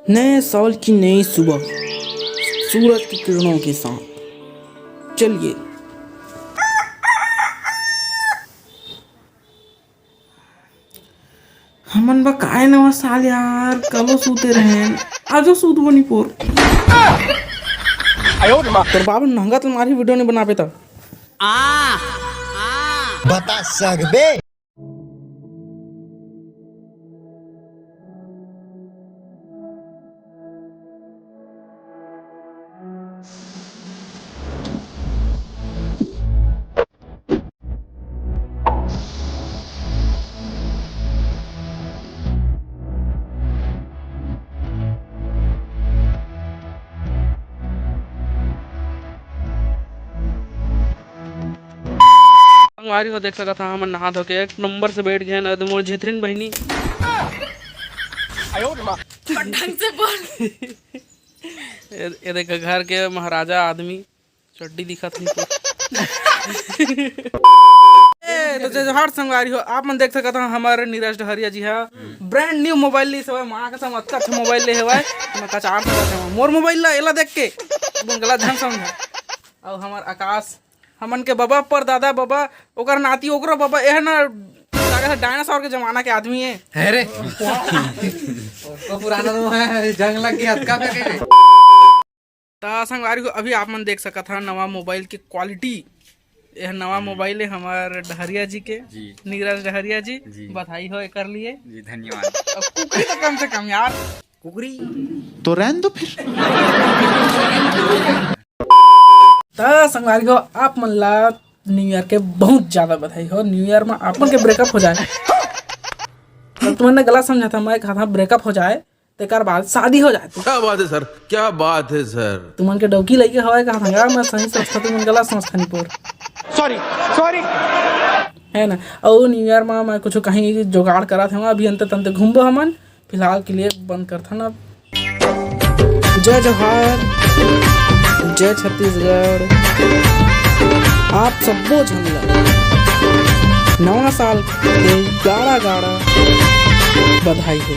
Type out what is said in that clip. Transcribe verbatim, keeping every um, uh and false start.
नए साल की नई सुबह, सूरज की किरणों के साथ। चलिए। हमन बा काय नवा साल यार, कलो सूते रहेन, आजो सूतबो नी पोर। तोर बाबू नंगा तल मारी video नहीं बनाबे त। बता सकबे। संगवारी हो, देख सकत हा, हमन नहा धो के एक नंबर से बैठ गए ना, तो मोर झितरिन बहिनी। ढंग से बोल। ये, ये देख, घर के महाराजा आदमी चड्डी दिखत नहीं तो। ए, तो जय जोहार संगवारी हो, आप मन देख सकत हा, हमारे नीरज डहरिया जी हा brand new mobile ली हवय, माँ कसम अतका अच्छा mobile ले हवय, मैं कचार सकत हवं। मोर mobile ला एला देख के तुमन गलत झन समझा। अउ हमार आकाश, हमन के बबा, पर दादा बबा, ओकर नाती, ओकरो बबा, एह ना लागत हे dinosaur के जमाना के आदमी हे। है रे। वो पुराना तो है, जंग लग गया, अतका फेंके रे। त संगवारी हो, अभी आप मन देख सकत हा नवा mobile के quality। यह नवा mobile हे हमार डहरिया जी के, जी। नीरज डहरिया जी, जी। बधाई हो एकर लिए। जी, धन्यवाद। अब कुकरी तो कम से कम यार। कुकरी। तो रहन दो फिर। त संगवारी हो, आप मन ला New Year के बहुत ज्यादा बधाई हो। New Year में आप मन के breakup हो जाए। अब तुमन ने गलत समझा था, मैं कहा था breakup हो जाए, तेकर बाद शादी हो जाए। क्या बात है सर, क्या बात है सर। तुमन के डौकी लइके हवय कहा था, मैं सही समझता, तुमन गलत समझता नहीं पोर। Sorry, sorry। है ना? अउ New Year में मैं कुछ कहीं जुगाड़ करा था, अभी अंत तंत घूमबो हमन। फिलहाल के लिए बंद करथन अब। जय जोहार, जय छत्तीसगढ़। आप सब्बो झन ला नवा साल के गाड़ा गाड़ा बधाई हो।